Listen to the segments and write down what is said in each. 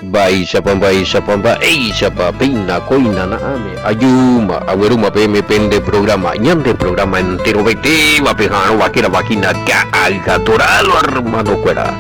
Mba'éichapa, mba'éichapa, mba'éichapa, péina kóina na'ãme ajúma, aguerúma peẽme pende programa, ñande programa enterovetévape ha'arõva hérava hína Ka'aýha Toralo hermano-kuéra.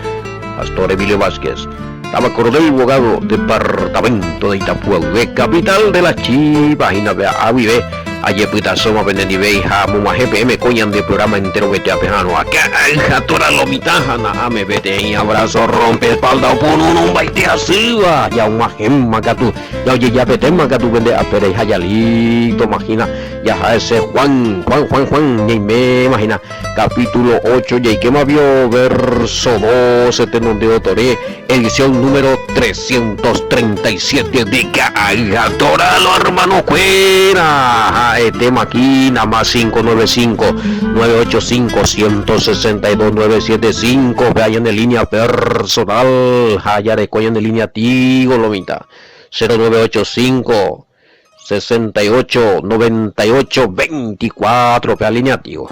Pastor Emilio Vázquez, táva Coronel Bogado, departamento de Itapúa guive, capital de la Chiva hína pe a'a guive, ajepytasóma penendive ha amog̃uahẽ peẽme ko ñande programa enterovete apeha'arõ aka'ãyha tora lo mitã ha na'ãme peteĩ abrazo rompe espalda opurũrũ mbaite hasýva jag̃uahẽma katu ja ojejapetéma katu pende apére ha jalístoma hína jaha hese Juan, Juan, Juan, Juan ñaiméma hína Capítulo 8 jaikéma vio verso 12 tenonde otore edición número 337 de Ka'aýha Toralo hermano-kuéra ha'etéma hína más 595 985 162 975 pe ñande línea personal ha jareko ñande línea Tigo lo mitã 0985 68, 98, 24 pe alineativo.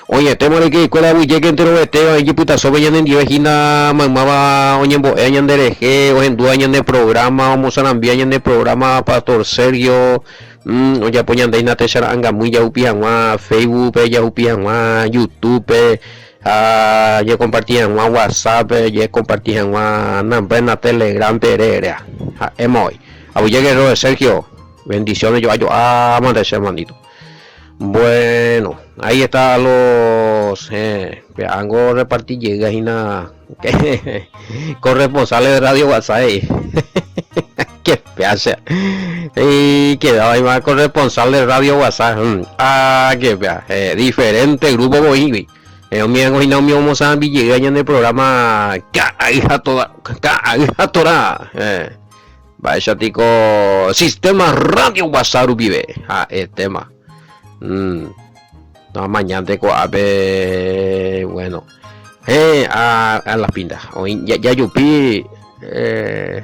Oĩetéma rekeikuéra aguyjéke enterovetéva ijepytasópe ñanendive hína maymáva oñembo'éva ñanderehe, ohendúva ñane programa, omosarambíva ñane programa Pastor Sergio ojapo ñande hína techara'angamýi jahupi hag̃ua Facebook-pe, jahupi hag̃ua YouTube-pe ha ñakomparti hag̃ua WhatsApp-pe, ñakomparti hag̃ua Nambrena Telegram-pe ere eréva. Ha'éma oĩ. Aguyje guerrero de Sergio, bendiciones jo'a jo'a mante che hermanito. Bueno, ahí está los eh, pe'ango reparti jey hína corresponsales de Radio WhatsApp. Qué peacha. Y quedaba ahí más corresponsal de Radio WhatsApp. Mm. Ah, qué pea. Eh, diferente grupo voy. Eh, umi ango hína umi omosambi jey ñande programa Ka'aýha toda Ka'aýha Torá. Eh. Mba'éicha tiko sistema radio WhatsApp rupive ha'e tema. Mm. No mañante ko'ápe bueno. Eh, a, a las pintas. Oĩ ya, ya jupi eh,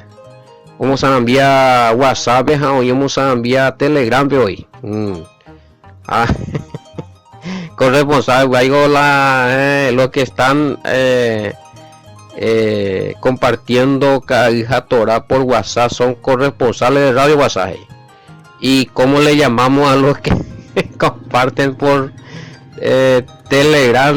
omosarambia WhatsApp ha oĩ omosarambia Telegram pe oĩ. Mm. Ah, corresponsal guaigo la eh, los que están eh, eh, compartiendo Ka'aýha Torá por WhatsApp son corresponsales de Radio WhatsApp. ¿Y cómo le llamamos a los que comparten por eh, Telegram?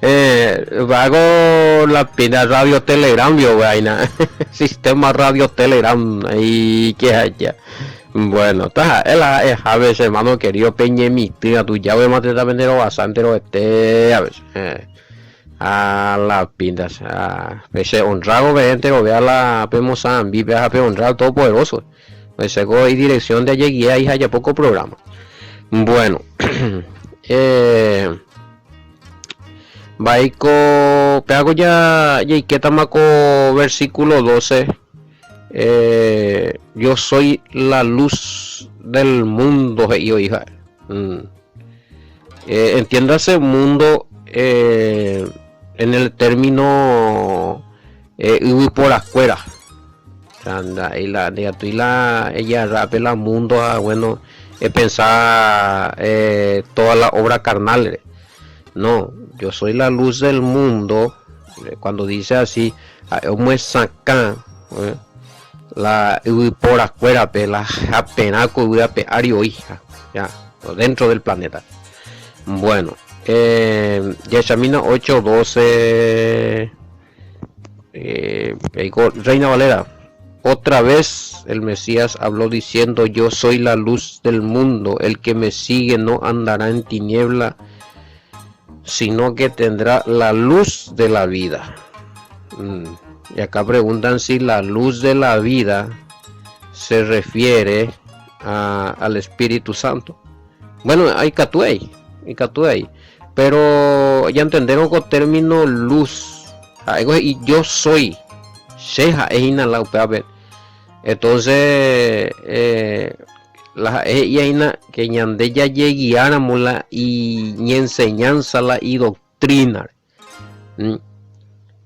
Eh, hago la pina Radio Telegram, yo, vaina. Sistema Radio Telegram. Y que allá. Bueno, ta la es a veces, hermano querido, peñemitỹ, a tu llave más te vender bastante este, a veces. Eh, a la pinta, a veces honrado, ve entero, vea la pe Mozambique, vea pe honrado todopoderoso. Ese y dirección de allí guía hija ya poco programa. Bueno, eh, Vaiko, peago ya jaikétama ko versículo 12. Eh, yo soy la luz del mundo, he'i oĩ ha'e. Mm. Eh, entiéndase mundo eh, en el término eh, yvyporakuéra. Nda'éi la ndikatúi la ejarrápe la mundo ha bueno epensa eh, toda la obra carnal-re. No, yo soy la luz del mundo, cuando dice así, ha'e omyesakã eh, la yvyporakuérape la haperã ko yvy ape ári oĩha, ya, dentro del planeta. Bueno, eh, jahechamína 8, 12, eh, Reina Valera. Otra vez el Mesías habló diciendo, yo soy la luz del mundo, el que me sigue no andará en tiniebla, sino que tendrá la luz de la vida. Mm. Y acá preguntan si la luz de la vida se refiere a, al Espíritu Santo. Bueno, hay catuey, hay catuey. Pero ya entendieron con término luz. Ha'éko he'i yo soy, che ha'e hína la upévape. Entonces, eh, la ha'e he'íva hína que ñande jajeguiáramo la iñenseñanza, la idoctrina,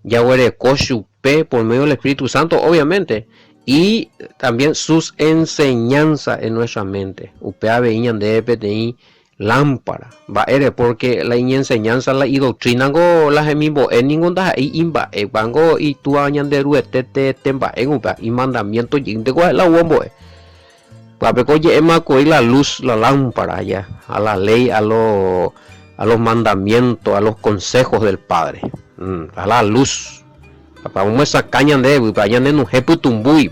jaguereko chupe por medio del Espíritu Santo, obviamente, y también sus enseñanzas en nuestra mente. Upe avei ñande peteĩ. Lámpara. Mba'ére? Pórke la iñenseñánsa, la idoctrina-ngo, la hemimbo'e ningo ndaha'éi imba'éguango Itúva Ñanderuete teete mba'éngo upéva, imandamiénto jeýnteko ha'e la ou ombo'e. Upévape oje'éma kuri la luz, la lámpara, ya, a la ley, a lo, a los mandamientos, a los consejos del Padre. A la luz. Ha omyesakã ñandéve, upéva ñanenuhẽ pytũmbúi.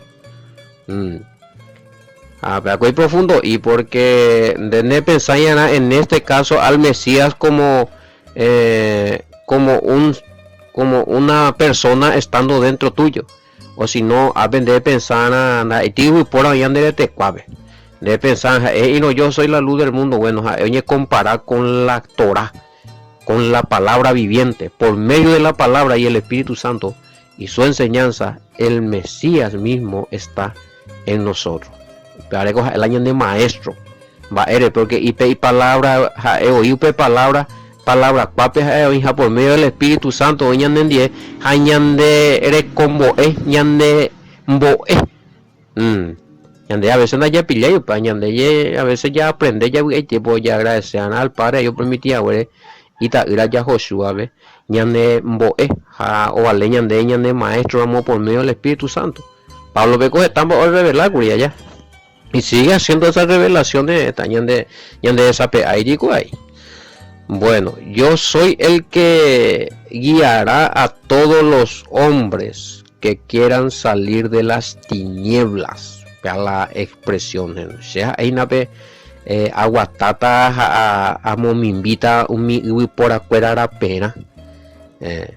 Ha upéva iprofundo'i porque nde nepensai'arã en este caso al Mesías como, eh, como un, como una persona estando dentro tuyo. O si no, ápe nde epensarã ndaha'éiti yvypóra oĩva nde retekuápe. Nde epensarã ha'e he'írõ yo soy la luz del mundo, bueno, ha'e oñekompara con la Torá, con la palabra viviente, por medio de la palabra y el Espíritu Santo y su enseñanza, el Mesías mismo está en nosotros. Upévare ko ha'e la ñande maestro. Mba'ére? Porque ipe ipalabra ha'e oĩ upe palabra, palabra kuápe ha'e oĩ ha por medio del Espíritu Santo oĩ ñanendie ha ñande rekombo'e, ñande mbo'e. Mm. Ñande a veces ndajapillái upéva, ñande je a veces ya aprende javy'aite po jaagradece arã al Padre ahí opermiti haguére ita'ýra Jahosúape ñane mbo'e ha ovale ñande ñane maestro ramo por medio del Espíritu Santo. Pablo pe ko heta mbo'e orrevela kuri aja. Y sigue haciendo esas revelaciones heta ñande ñande desape'áiri hikuái. Bueno, yo soy el que guiará a todos los hombres que quieran salir de las tinieblas. Péa la expresión. Che ha'éina pe eh, aguatáta ha amomimbíta umi yvyporakuéra raperã. Eh,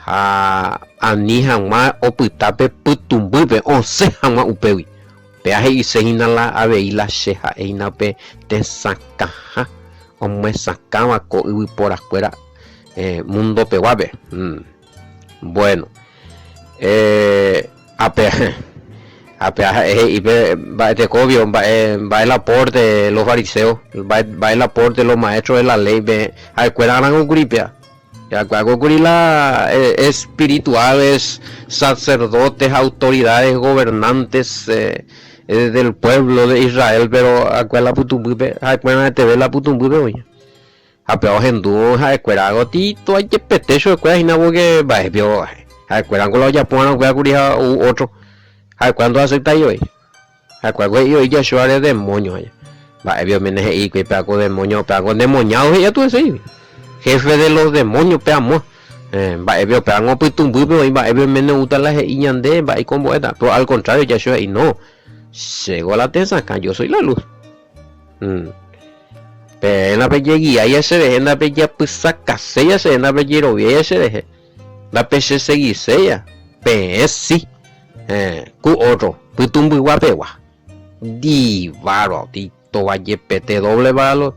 Ha ani hag̃ua opyta pe pytũmbýpe osẽ hag̃ua upégui. Péa he'ise hína la avei la che ha'e hína pe tesakãha omyesakãva ko yvyporakuéra mundo peguápe. Bueno, ape ape ha'e he'i pe mba'etekóvio, mba'e mba'e el aporte los fariseos, mba'e el aporte los maestros de la ley pe ha'ekuéra arãngokuri péa. Jakuaákuri la espirituales, sacerdotes, autoridades, gobernantes del pueblo de Israel, pero akue la pytũmbýpe, ha'ekuéra ha'eteve la pytũmbýpe oĩ. Ha pe ohendúvo ha'ekuéra gotito ajepete chupekuéra hína porque mba'épe ha'ekuérango la ojapova'erã upéva kuri ha ou otro, ha'ekuéra ndoaceptái voi. Ha'ekuéra he'i oĩ Joshua-re demóño aja. Mba'épe oiméne he'i hikuái péva ko demóño, péva ko endemoniado he'i atu hese hikuái. Jefe de los demonios pe amo. Mba'épe upéva pytũmbýpe oĩ, mba'épe oiméne oúta la he'i ñande, mba'éiko ombo'éta. Pero al contrario Joshua he'i, no, chéko la tesakã, yo soy la luz. Peẽ ndapejegiáiva cherehe, ndapejapysakaséiva cherehe, ndapejeroviáiva cherehe. Ndapechesegiséiva, peẽ si, héẽ, ku ótro pytũmbygua pegua. Divaro, titova jepete doble para los,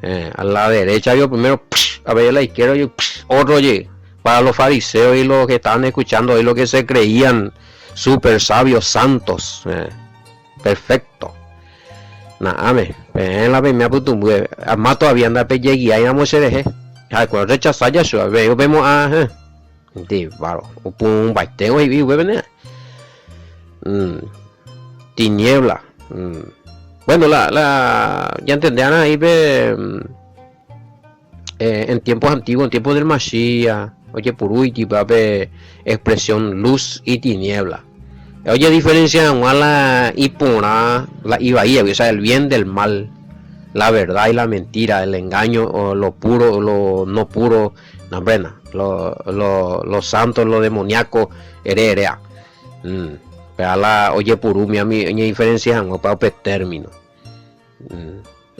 héẽ, a la derecha yo primero, psh, avei a la izquierda yo, psh, otro jey, para los fariseos y los que estaban escuchando ahí, los que se creían super sabios, santos, héẽ, perfecto. Na'áme, peẽ la peime apytũmby, ama todavía ndapejegiáiramo cherehe, ha'ekuéra orrechasa Yahshua, peẽ pemo'ã, héẽ, ndivaro, opu'ũmbaite oĩgui upépe ne. Tiniebla. Bueno, la, la, ñantende arã ahí pe, en tiempos antiguos, en tiempos del Mashiach, ojepuru ijypa pe expresión luz y tiniebla. Ojediferencia hag̃ua la iporã la ivaíagui, o sea, el bien del mal, la verdad y la mentira, el engaño, o lo puro, o lo no puro, no, hombre, no, lo, lo, lo santo, lo demoníaco, ere, erea. Péva la ojepuru umi oñediferencia hag̃ua upéva upe término.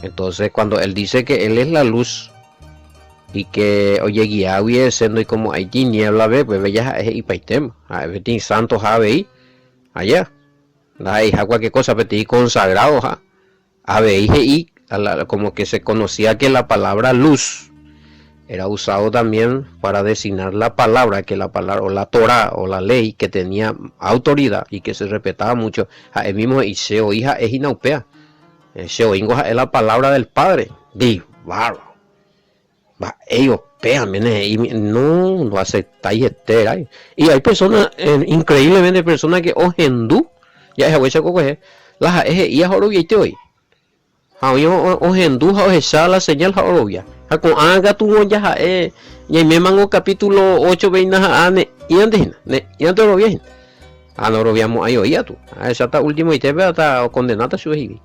Entonces, cuando él dice que él es la luz y que ojeguiágui hese ndoikomo'ãi tiniebla-pe, upépe ja ha'e he'ipaitéma, ha'e peteĩ santo ha avei, aja, ndaha'eiha cualquier cosa, peteĩ consagrado ha avei he'i, como que se conocía que la palabra luz era usado también para designar la palabra, que la palabra, o la Torah, o la ley, que tenía autoridad y que se respetaba mucho, ha'e mismo he'i, che oĩ ha'e hína upéva. Che oĩngo ha'e la palabra del Padre. Divaro. Mba'éi upéva mene he'i, no, no aceptái hete ra'y. Y hay persona, increíblemente persona que ohendu, ja'e haguéicha ko kuehe, la ha'e he'íva ha oroviaite voi. Ha oĩ ohendu ha ohecha la señal ha orovia. Ha ko'ágã katu jaha'e ñaimémango capítulo 8 pe hína ha'a ne'ĩrante hína, ne'ĩrante orovia hína. Ha ndoroviamo'ãi voi katu. Ahecháta ultimoitépe hasta okondenáta chupe hikuái.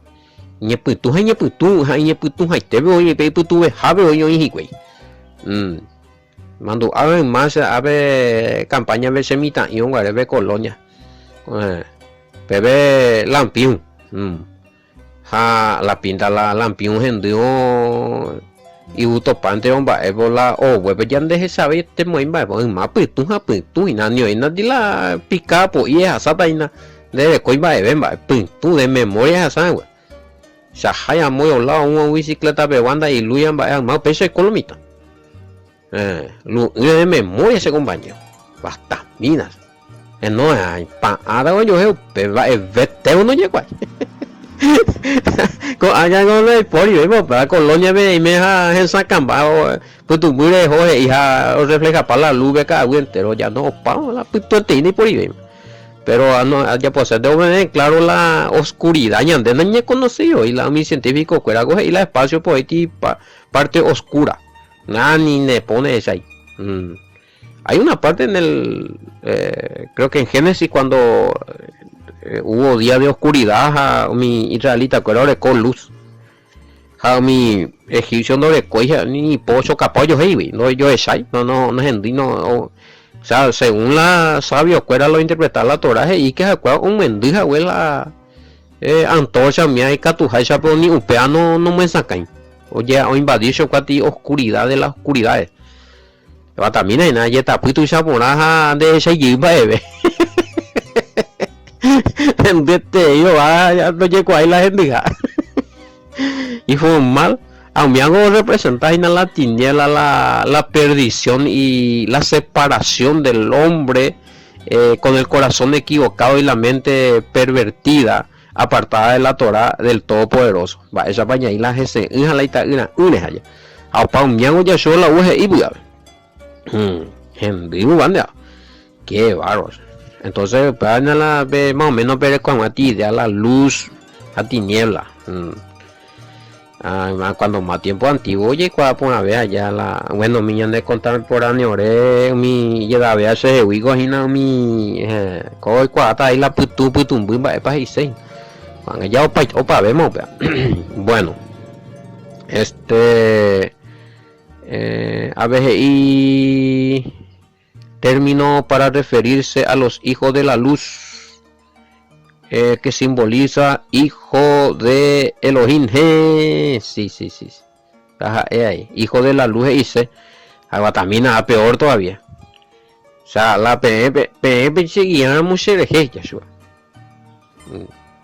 Iñepytũ ha iñepytũ ha iñepytũhaitépe oĩ pe ipytũvehápe oĩ oĩ hikuái. Mandu'a yma che ápe campaña-pe che mitã'i oguare pe colonia. Pépe lampiũ. Ha la pinta la lampiũ hendývo ivutopánte omba'évo la oguépe jandehechave moĩ mba'épa yma pytũ ha pytũ hína ani oĩna ti la pika po'i ehasáta hína nderekói mba'eve mba'e pytũ de memoria ehasa hague. Chahái amo ola oúva bicicleta pegua nda'ilúi ha mba'e yma upéicha oiko lo mitã. Lu'ỹre de memoria che compañero. Bastaminas. No, pa'ãta ojohe upe mba'evétévo ndojekuaái. Ko'ág̃a ko ndaipórivéima upéva colonia-pe eime ha hesakãmba pytũmbýre oho he'i ha orreflejapa la luz-pe ka'aguy entero ja no opa la pytũeteĩ ndaiporivéima. Pero ajaposénte ome'ẽ claro la oscuridad ñande nañakonoséi voi la umi científico-kuéra ko he'i la espacio poéti parte oscura. Nani ne pone echai. Hay una parte en el, eh, creo que en Génesis cuando eh, hubo día de oscuridad ha umi israelita kuéra oreko luz. Ha umi egipcio ndorekói ha ni ipo ochokapa ojohéigui, ndojoechái, no no nohendúi no o, o sea, según la sabio kuéra lo interpreta la Torah he'i que ha'ekuéra omyendy hague la eh, antorcha umíva ikatuháicha pero ni upéva no nomyesakãi. Oje oinvadi chokua ti oscuridad de las oscuridades. Evatamína hína jetapy tuicha porã ha ndehechái jey mba'eve. Ndetei ova ndojekuaái la hendyha. Informal. Ha umívango orrepresenta hína la tiniebla, la, la perdición y la separación del hombre eh, con el corazón equivocado y la mente pervertida, apartada de la Torá del Todopoderoso. Mba'éichapa ñaĩ la hese'ỹ ha la ita'yra'ỹre haja. Ha opa umíango jacho la u he'i py'ape. Hendy uva nde. Qué bárbaro. Entonces, upéva hína la pe más o menos pe reko hag̃ua ti idea la luz ha tiniebla. Ah, cuando más tiempo antiguo ojeikuaa porãve aja la, bueno, umi ñane contemporáneo re, umi ijedavea cheheguíko hína umi eh, ko oikuaáta ahí la pytũ pytũmby mba'épa he'iséi. Ko'ág̃a ja opa, opavéma upéva. Bueno, este, eh, ave he'i término para referirse a los hijos de la luz, eh, que simboliza hijo de Elohim. He, sí, sí, sí. Taha'e ahí. Hijo de la luz he'ise. Aguatamína, ha peor todavía. O sea, la peẽ, peẽ pecheguiáramo cherehe, Yahshua.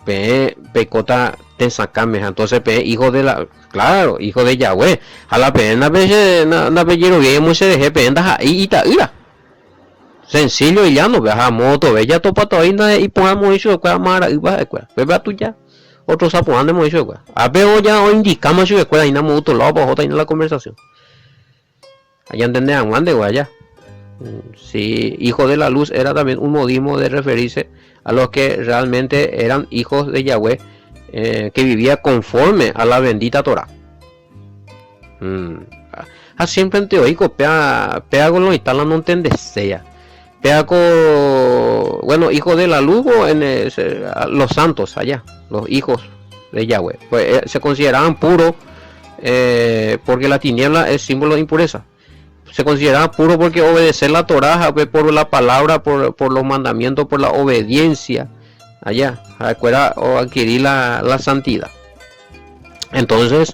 Peẽ peikóta tesakãme ha entonces peẽ hijo de la, claro, hijo de Yahweh. Ha la peẽ ndapejeroviáiramo cherehe peẽ ndaha'éi ita'ýra. Sencillo y llano, ha modo tove jatopáta oĩ iporã moĩ chupekuéra mara'ýpa ha'ekuéra. Upépe atuja otro sapu'ánte moĩ chupekuéra. Ápe oja oindikáma chupekuéra hína moõ otro lado-pa ohóta hína la conversación. Ha ñantende hag̃uánte guaya. Si hijo de la luz era también un modismo de referirse a los que realmente eran hijos de Yahweh eh, que vivía conforme a la bendita Torah. Mm. Ha siemprente oĩ ko péa péa ko lo mitã la nontendeséia. Péa ko bueno hijo de la luz ko en los santos allá, los hijos de Yahweh. Pues, eh, se consideraban puros eh, porque la tiniebla es símbolo de impureza. Se consideraban puros porque obedecer la Torah, por la palabra, por, por los mandamientos, por la obediencia allá, ha'ekuéra oadquirir la, la santidad. Entonces,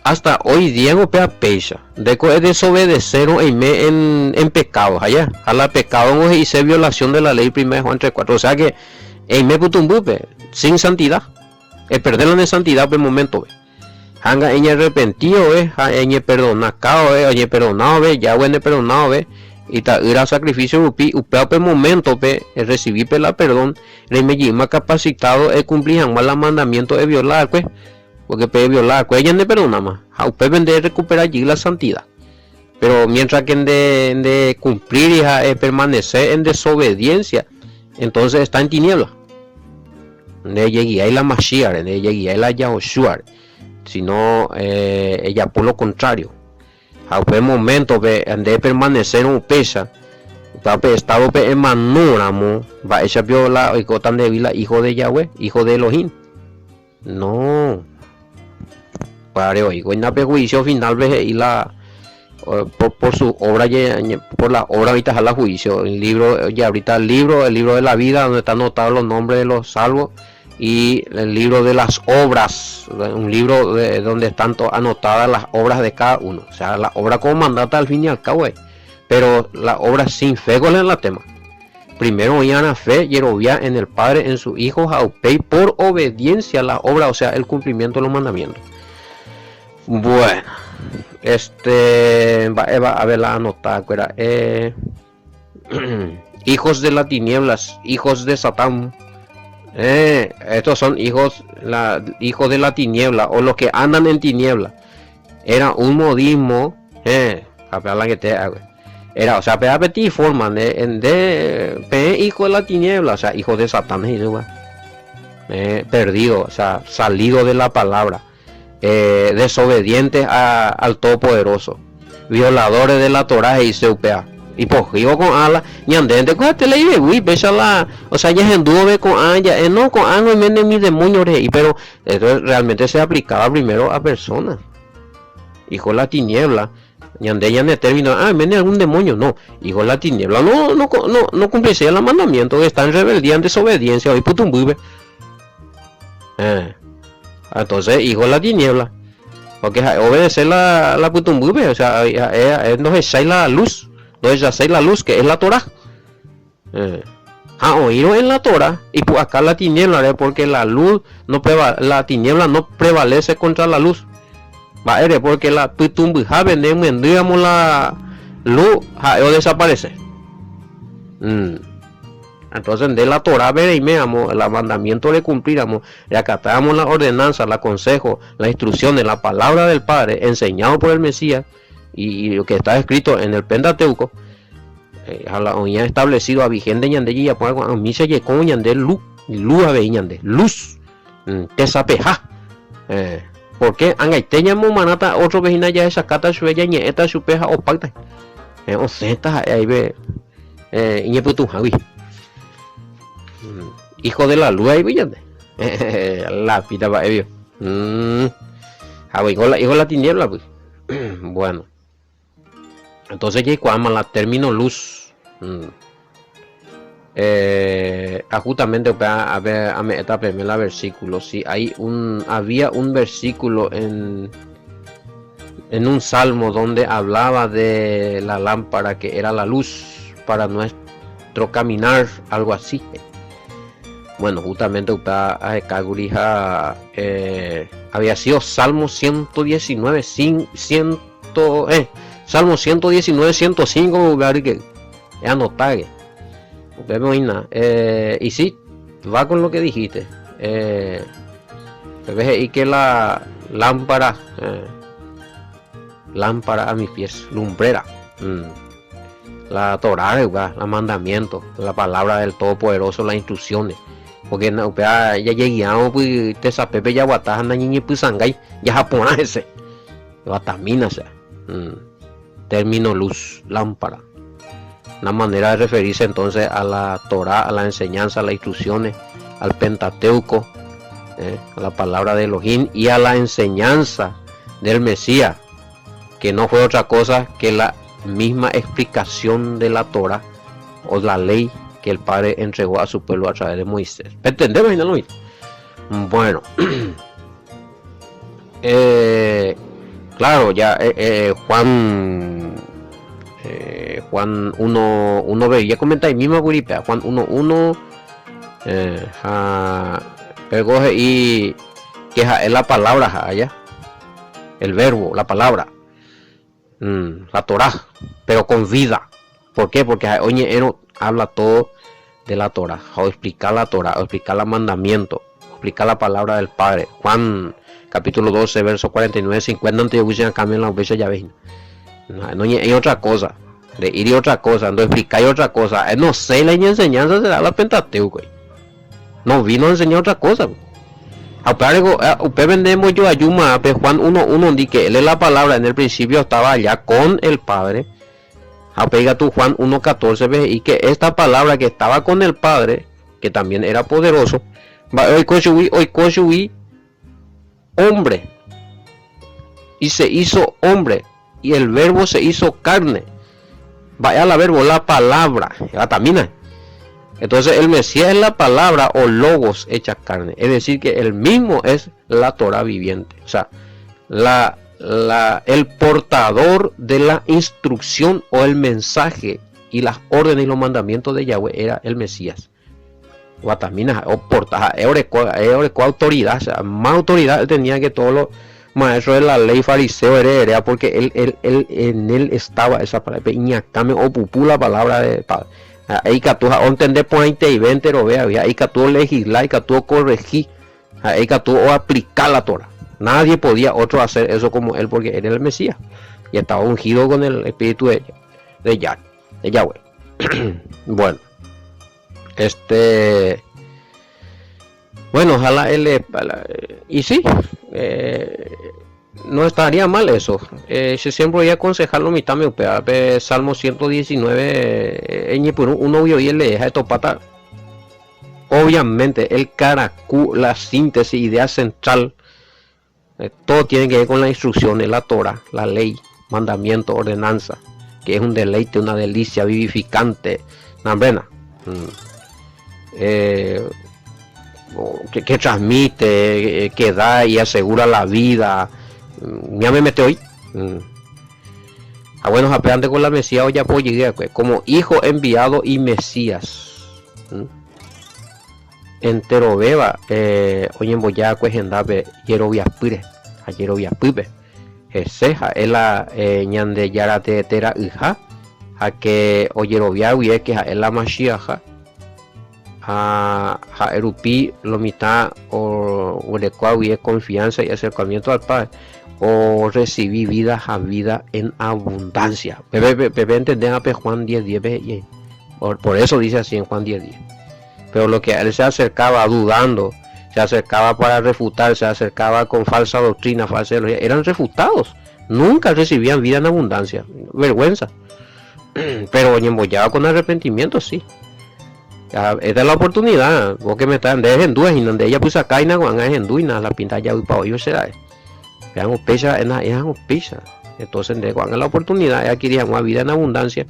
hasta hoy día upéva péicha, ndéko edesobedecérõ eime en, en pecado, allá, ha la pecado ngo he'ise violación de la ley primera Juan 3:4, o sea que eime pytũmbýpe, sin santidad, eperde la ne santidad upe momento-pe. Ha anga eñearrepentíove ha eñeperdonakávove, oñeperdonávove, Yahweh neperdonávove, Ita'ýra sacrificio rupi, upéva upe momento-pe errecibi-pe la perdón, reime jeýma capacitado ekumpli hag̃ua la mandamiento eviola va'ekue, porque pe eviola va'ekue ñaneperdonáma, ha upépe nde errecupera jey la santidad. Pero mientras que nde nde cumplíri ha epermanece en desobediencia, entonces está en tiniebla. Nde jeguiái la Mashiach-re, nde jeguiái la Yahoshua-re. Sino ejapo lo contrario. Ha upe momento-pe nde epermanecérõ upéicha, upéva pe estado-pe emanóramo, mba'éicha pio la oikóta ndehegui la hijo de Yahweh, hijo de Elohim? No. Upévare oĩ kóina pe juicio final-pe he'i la por su obra, por la obra oĩtaha la juicio, el libro, ojeabrita el libro, el libro de la vida, donde están anotados los nombres de los salvos, y el libro de las obras, un libro de, donde están anotadas las obras de cada uno. O sea, la obra como mandata al fin y al cabo, pero la obra sin fe, ¿cuál es la tema? Primero oían fe, jerovia en el Padre, en su Hijo, ha upéi por obediencia a la obra, o sea, el cumplimiento de los mandamientos. Bueno, este, mba'éva a ver la anotada, kuéra, eh, hijos de las tinieblas, hijos de Satán. Eh, estos son hijos, la, hijos de la tiniebla o los que andan en tiniebla. Era un modismo, eh, a la que te era, o sea, pe peteĩ forma nde, nde pe hijo de la tiniebla, o sea, hijo de Satán, eh, perdido, o sea, salido de la palabra, eh, desobedientes a, al Todopoderoso, violadores de la Torah he'ise upéva. Ipohýivo ko'ã la ñandénte ko léi vevýi péicha la, o sea, ñahendúvove ko'ã ja'e no ko'ág̃a oiméne umi demonio rehe'i, pero esto realmente se aplicaba primero a personas. Hijo de la tiniebla, ñande ñane término, ah, oiméne algún demonio, no, hijo de la tiniebla no, no, no, no cumplise el mandamiento, está en rebeldía, en desobediencia, oĩ pytũmbýpe. Eh. Entonces, hijo de la tiniebla. Porque ha'e obedece la, la pytũmbýpe, o sea, ha'e, ha'e ndohechái la luz, ndohechaséi la luz, que es la Torah. Eh. Ha oĩrõ en la Torah, ipu'aka la tiniebla-re, porque la luz no preva, la tiniebla no prevalece contra la luz. Mba'ére? Porque la pytũmbyhápe nde myendýramo la luz, ha'e odesaparece. Mm. Entonces nde la Torah-pe reiméramo, la mandamiento recumplíramo, reacatáramo la ordenanza, la consejo, las instrucciones, la palabra del Padre enseñado por el Mesías y, y lo que está escrito en el Pentateuco, eh, ha la oĩa establecido a vigente ñande jejapo ko'ã umícha jeko ñande luz, luz avei ñande, luz, tesapeha. Eh, porque angaite ñamomarãta otro-pe hína jahechakáta chupe, jañe'ẽta chupe ha opáyta. Eh, osẽta ha'e aípe eh, iñepytũhágui. Hijo de la luz aípe ñande. La pita mba'évio. Mm. Ha oiko la hijo de la tiniebla pues. Bueno. Entonces jaikuaáma la término luz. Mm. Eh, ah, justamente upéva a ver, ame'ẽta peẽme la versículo. Si hay un, había un versículo en, en un salmo donde hablaba de la lámpara que era la luz para nuestro caminar, algo así. Bueno, justamente upéva ahekákuri ha eh, había sido Salmo 119, cin, ciento, eh, Salmo 119, 105, upéva que anotáke. Upépe oĩna. Eh, y sí, va con lo que dijiste. Eh, upépe he'i que la lámpara, eh, lámpara a mis pies, lumbrera. Mm. La Torah rehegua, la mandamiento, la palabra del Todopoderoso, las instrucciones. Porque upéva jajeguiárõ py tesapépe jaguata ha nañeñepysãngái jaha porã hese. Guatamína sea. Mm. Término luz, lámpara. Una manera de referirse entonces a la Torah, a la enseñanza, a las instrucciones, al Pentateuco, eh, a la palabra de Elohim y a la enseñanza del Mesías, que no fue otra cosa que la misma explicación de la Torah o la ley que el Padre entregó a su pueblo a través de Moisés. ¿Me entendemos, no? Bueno, eh, claro, ya eh, eh, Juan eh, Juan 1, 1b, ya comentáis misma guripea, Juan 1, 1, eh, ha, pero he'i que ha'e la palabra ha'aya, el verbo, la palabra, mm, la Torah, pero con vida. ¿Por qué? Porque ha'e oñe'ẽrõ habla todo de la Torah, ha oexplica la Torah, oexplica la mandamiento, oexplica la palabra del Padre. Juan capítulo 12, verso 49, 50, ante yo cambio la upéicha jave hína. No, noñe'ẽi otra cosa, nde'íri otra cosa, ndoexplicái otra cosa. No sé la iñenseñanza será la Pentateuco. No vino a enseñar otra cosa. Ha upévare ko, upépe nde embojoajúma pe Juan 1.1 ndi que él es la palabra, en el principio estaba allá con el Padre. Ha upéi katu Juan 1.14 pe he'i que esta palabra que estaba con el Padre, que también era poderoso, mba'e oiko chugui? Oiko chugui hombre. Y se hizo hombre. Y el verbo se hizo carne. Mba'e la verbo? La palabra. Evatamína. Entonces el Mesías es la palabra o logos hecha carne. Es decir, que él mismo es la Torah viviente. O sea, la, la, el portador de la instrucción o el mensaje y las órdenes y los mandamientos de Yahweh era el Mesías. Guatamina oporta, ha'e oreko, ha'e oreko autoridad, o sea, más autoridad él tenía que todos los maestros de la ley fariseo ere erea, porque él, él, él, en él estaba esa palabra, pe iñakãme opupu la palabra de Padre. Ha'e ikatu ha ontende porãiteive enterove avei, ha'e ikatu olegisla, ikatu okorregi, ha'e ikatu oaplika la Torah. Nadie podía otro hacer eso como él porque él era el Mesías y estaba ungido con el espíritu de, de Yah, de Yahweh. Bueno. Este. Bueno, ojalá él. Y sí, eh, no estaría mal eso. Eh, si siempre voy a aconsejarlo mitad me upéva pe Salmo 119 eñepyrũ uno guioi eleeha etopáta obviamente el karaku la síntesis idea central eh, todo tiene que ver con la instrucción de la Torah, la ley, mandamiento, ordenanza, que es un deleite, una delicia vivificante. Nambrena. Eh, que, que transmite, eh, que da y asegura la vida. Ya me mete hoy. Ah, bueno, jape con la Mesías ojapo llegué, como hijo enviado y Mesías. Enterovéva oñembojákue hendápe jeroviapýre ha jeroviapýpe. Hese ha'e la Ñandejára teete ra'yha ha ke ojerovia guive ke ha'e la Mashiaha ha ha'e rupi lo mitã oguerekóva guive confianza y acercamiento al Padre orrecibi vida ha vida en abundancia. Pepe pepe entendéva pe Juan 10 10 pe he'i ahí. Por eso dice así en Juan 10 10. Pero lo que a él se acercaba dudando, se acercaba para refutar, se acercaba con falsa doctrina, falsa ideología, eran refutados. Nunca recibían vida en abundancia. Vergüenza. Pero oñembojáva con arrepentimiento, sí. Esta es la oportunidad. Vos que me estás nde ehendu hína, nde ejapysakáina ko'ág̃a ehendúina la pinta javypa oíva che ra'e. Vean upéicha, eran upéicha. Entonces nde ko'ág̃a la oportunidad eadquiri hag̃ua vida en abundancia.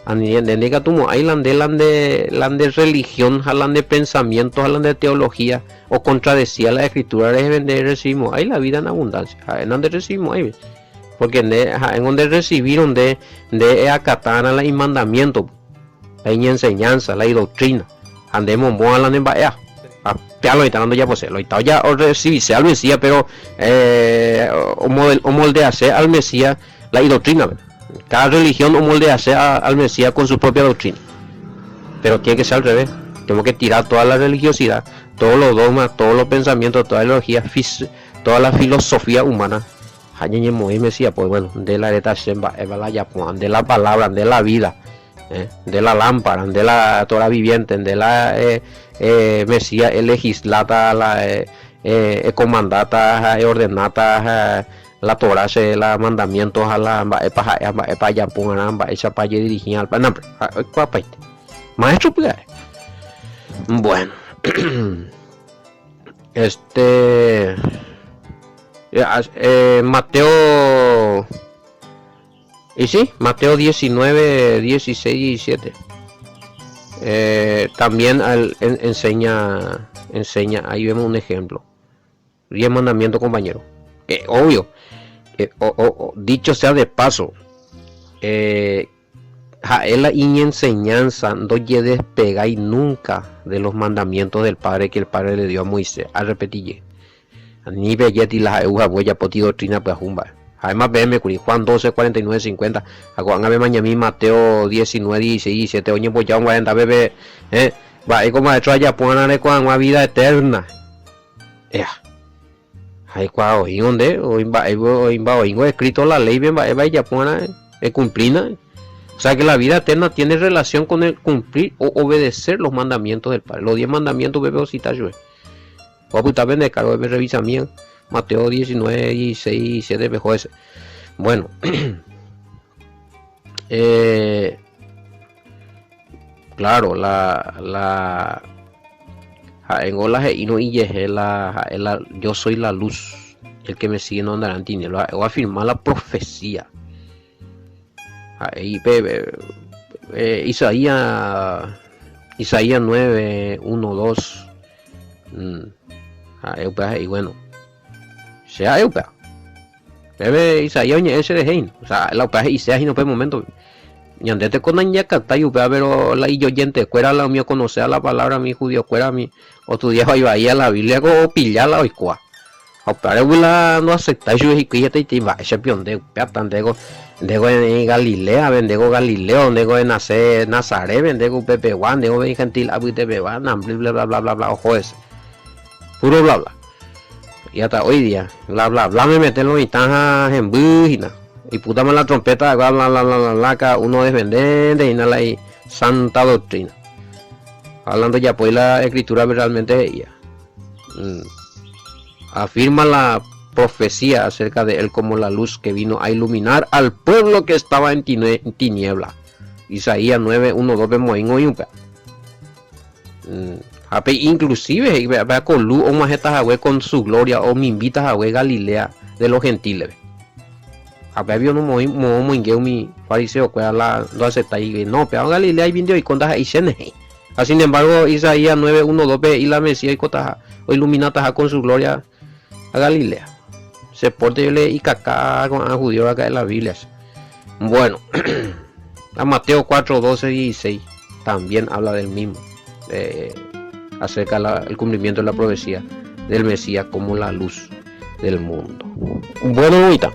Ani nde ndaikatumo'ãi la nde la nde la nde religión ha la nde pensamiento ha la nde teología okontradecía la escritura reheve nde recibimo'ãi la vida en abundancia. Ha'e nanderecibimo'ãive. Porque nde ha'éngo nde recibírõ nde nde eakata'arã la imandamiento, la iñenseñanza, la idoctrina, ha nde emombo'ã la ne mba'éa. Ha péa lo mitã ndojapose. Lo mitã oja orecibise al Mesías, pero eh, omoldease al Mesías la idoctrina-pe. Cada religión omoldease al Mesías con su propia doctrina. Pero tiene que ser al revés. Tenemos que tirar toda la religiosidad, todos los dogmas, todos los pensamientos, toda la ideología, toda la filosofía humana. Ha ñañemoĩ Mesías, pues bueno, nde la eréta che mba'éva la japu'ã, nde la palabra, nde la vida, eh, nde la lámpara, nde la Torah viviente, nde la eh, eh, Mesías elegislata, la eh, eh, ecomandáta ha eordenáta ha La Torah che la mandamiento ha la mba'épa ha'e ha mba'épa ajapo va'erã, mba'éichapa ajedirighi al Námbre, ha'e oikuaapaite. Maestro pya'e. Bueno. Este eh, Mateo y sí, Mateo 19, 16 y 17. Eh, también al, en, enseña, enseña, ahí vemos un ejemplo. Diez mandamiento compañero. Que obvio, que, o, o, dicho sea de paso, eh, ha'e la iñenseñanza ndojedespegái nunca de los mandamientos del Padre que el Padre le dio a Moisés. Arrepetije. Ani pejéti la ha'e hague ojapóti doctrina pyahu mba'e. Ha'éma peẽme kuri, Juan 12, 49, 50, ha ko'ág̃a pemañami Mateo 19, 16, 17, oñemboja og̃uahẽnda peve, eh, mba'éiko maestro ajapo va'erã reko hag̃ua vida eterna. Ea. Jaikuaa oĩngo nde, oĩ mba'e, oĩmba oĩngo escrito la ley-pe mba'épa ejapóva'erã ecumplína. O sea que la vida eterna tiene relación con el cumplir o obedecer los mandamientos del Padre. Los diez mandamientos upépe ocita chupe. Opyta pende cargo pe revisamían Mateo 19, 16, 17 peho ese. Bueno. eh, claro, la, la, ha'éngo la he'írõ ijehe la ha'e la yo soy la luz, el que me sigue no andará en tinieblas, ha'e oafirma la profecía. Ha'e pe, pe Isaías, Isaías 9, 1, 2, ha'e upéva he'i, bueno, che ha'e upéva. Pépe Isaías oñe'ẽ cherehe hína, o sea, la upéva he'ise hína upe momento-pe. Ñande teko nañakatái upéva, pero la ijoyentekuéra, la umi okonosea la palabra, umi judiokuéra, umi ostudia vai vaíva la Biblia ko opilla la oikóva. Ha upévare gui la ndoaceptái chupe hikuái hetaitei mba'éicha pio nde upévata, ndéko, ndéko eĩ Galiléape, ndéko galileo, ndéko enase Nazarépe, ndéko upepegua, ndéko peteĩ gentil apytepegua, nambly bla bla bla bla oho hese. Puro bla bla. Y hasta hoy día, bla bla bla me meten lo mitã ha hemby hína. Oipútama la trompeta bla bla bla bla bla cada uno odefendénte hína la santa doctrina. Ha la ndojapói la escritura realmente he'íva. Mm. Afirma la profecía acerca de él como la luz que vino a iluminar al pueblo que estaba en tiniebla. Isaías 9, 1, 2 pe moĩngo oĩ upéva. Ha pe inclusive he'i pe ko luz og̃uahẽta hague con su gloria omimbíta hague Galilea de los gentiles-pe. Ha péavi onomoĩ moõ omoinge umi fariseo-kuéra la ndoaceptái hikuái, no, péva Galilea ipinte oiko ndaha'eichéne he'i. Ha sin embargo Isaías 9, 1, 2-pe he'i la Mesías oikotaha, oiluminataha con su gloria a Galilea. Se porte yo le ikaka ko'ã judío raka'e la Biblia. Bueno, a Mateo 4, 12, 16 también habla del mismo, eh, acerca del cumplimiento de la profecía del Mesías como la luz del mundo. Bueno, ahorita,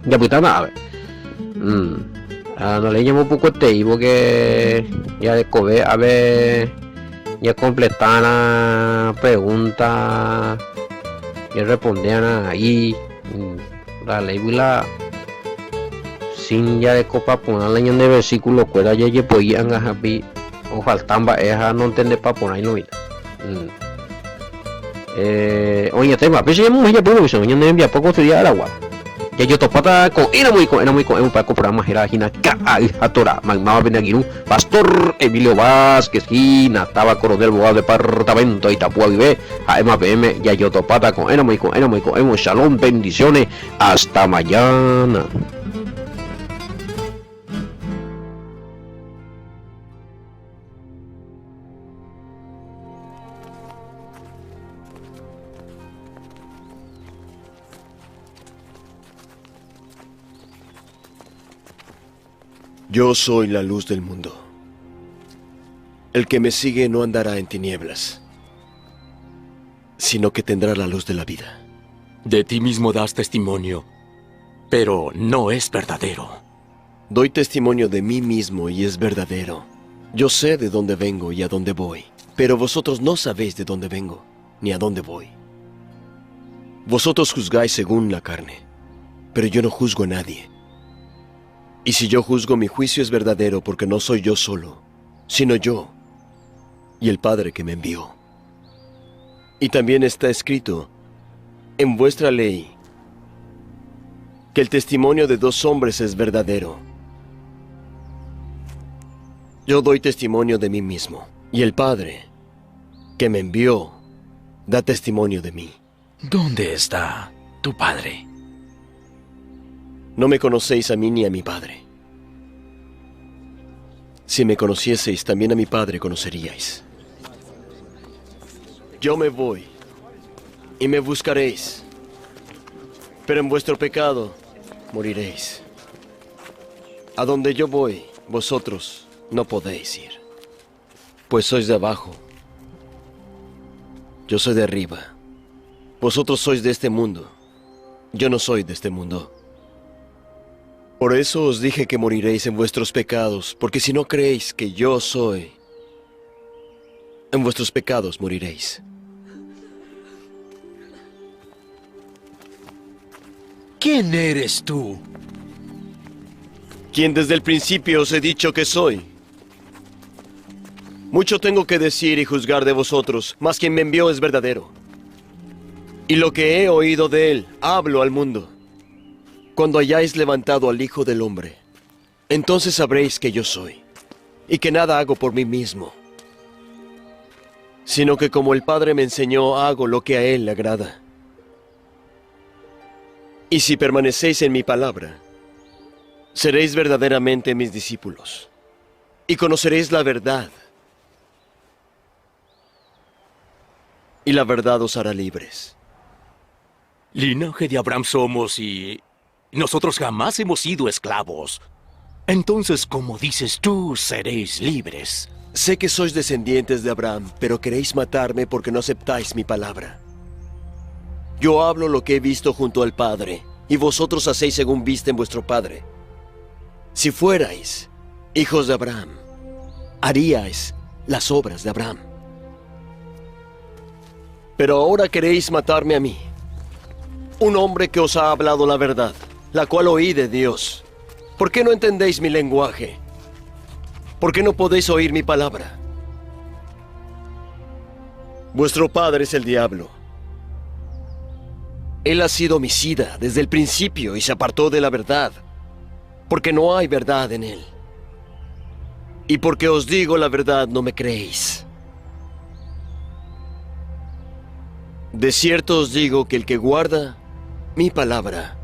ya pues a ver. Mm. Ah, no le llamo poco te porque ya de cobe a ver ya completar la pregunta ya responder ahí. Mm. Ndaléigui la sin jarekopa porã la ñande versículo kuéra jajepoi anga hapi ofalta mba'e ha nontendepa porãi lo mitã. Mm. Eh, oĩetéma, péicha ñamo'ẽ japýrõ péicha ñane rembiapo construida aragua. Jajotopáta ko'ẽramo iko'ẽramo iko'ẽ upe ko programa héra hína Ka'ay ha Torá. Maymáva pende angirũ, Pastor Emilio Vázquez hína, táva Coronel Bogado departamento Itapúa guive. Ha'éma peẽme jajotopáta ko'ẽramo iko'ẽramo iko'ẽvo Shalom bendiciones hasta mañana. Yo soy la luz del mundo. El que me sigue no andará en tinieblas, sino que tendrá la luz de la vida. De ti mismo das testimonio, pero no es verdadero. Doy testimonio de mí mismo y es verdadero. Yo sé de dónde vengo y a dónde voy, pero vosotros no sabéis de dónde vengo ni a dónde voy. Vosotros juzgáis según la carne, pero yo no juzgo a nadie. Y si yo juzgo, mi juicio es verdadero porque no soy yo solo, sino yo y el Padre que me envió. Y también está escrito en vuestra ley que el testimonio de dos hombres es verdadero. Yo doy testimonio de mí mismo, y el Padre que me envió da testimonio de mí. ¿Dónde está tu Padre? No me conocéis a mí ni a mi Padre. Si me conocieseis, también a mi Padre conoceríais. Yo me voy y me buscaréis, pero en vuestro pecado moriréis. A donde yo voy, vosotros no podéis ir, pues sois de abajo. Yo soy de arriba. Vosotros sois de este mundo. Yo no soy de este mundo. Por eso os dije que moriréis en vuestros pecados, porque si no creéis que yo soy, en vuestros pecados moriréis. ¿Quién eres tú? Quien desde el principio os he dicho que soy. Mucho tengo que decir y juzgar de vosotros, mas quien me envió es verdadero. Y lo que he oído de él, hablo al mundo. Cuando hayáis levantado al Hijo del Hombre, entonces sabréis que yo soy, y que nada hago por mí mismo, sino que como el Padre me enseñó, hago lo que a él le agrada. Y si permanecéis en mi palabra, seréis verdaderamente mis discípulos, y conoceréis la verdad, y la verdad os hará libres. Linaje de Abraham somos y nosotros jamás hemos sido esclavos. Entonces, como dices tú, seréis libres. Sé que sois descendientes de Abraham, pero queréis matarme porque no aceptáis mi palabra. Yo hablo lo que he visto junto al Padre, y vosotros hacéis según viste en vuestro Padre. Si fuerais hijos de Abraham, haríais las obras de Abraham. Pero ahora queréis matarme a mí, un hombre que os ha hablado la verdad, la cual oí de Dios. ¿Por qué no entendéis mi lenguaje? ¿Por qué no podéis oír mi palabra? Vuestro padre es el diablo. Él ha sido homicida desde el principio y se apartó de la verdad, porque no hay verdad en él. Y porque os digo la verdad, no me creéis. De cierto os digo que el que guarda mi palabra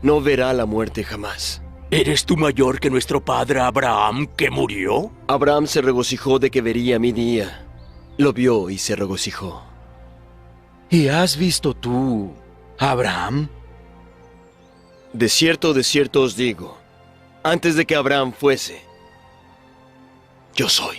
no verá la muerte jamás. ¿Eres tú mayor que nuestro padre Abraham, que murió? Abraham se regocijó de que vería mi día. Lo vio y se regocijó. ¿Y has visto tú, Abraham? De cierto os digo, antes de que Abraham fuese, yo soy.